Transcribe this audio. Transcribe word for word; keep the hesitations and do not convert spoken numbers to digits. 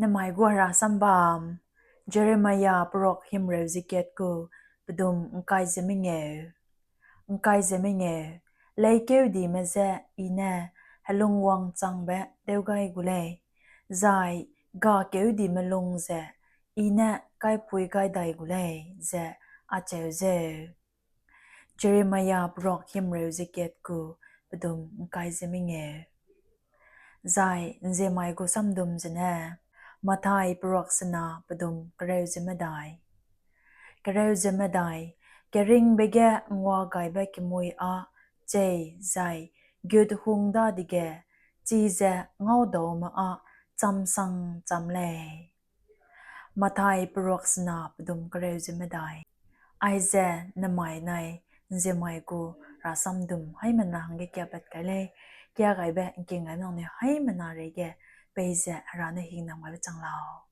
Nemai gu herasam bam, Jeremia peruak himreu ze kat gu pedum ’ngkai ze mengeu. ’Ngkai ze mengeu, leikeudime je I ne helungwangchangbe tew gai gu lei, zai gakeudime lung ze I ne kaipui gai dai gu lei, ze acheu zeu. Jeremia peruak himreu ze kat gu pedum ’ngkai ze mengeu. Zai ’nzemai gu samdum zene, Mathai peruak sena pedum kereu ze medai. Kereu ze medai, keringbe ge nguagaibe kemui â chei zai gut hung dadege, chize ngaudaume â chamsang cham lei. Mathai peruak sena pedum kereu ze medai. Aize nemai nai ’nzemai gu rasamdum haimena hangge kiapat kai lei, kiagaibe ’ngking gai nangnui haimena reige, peize Hera ne hingnam gaibe chang lau.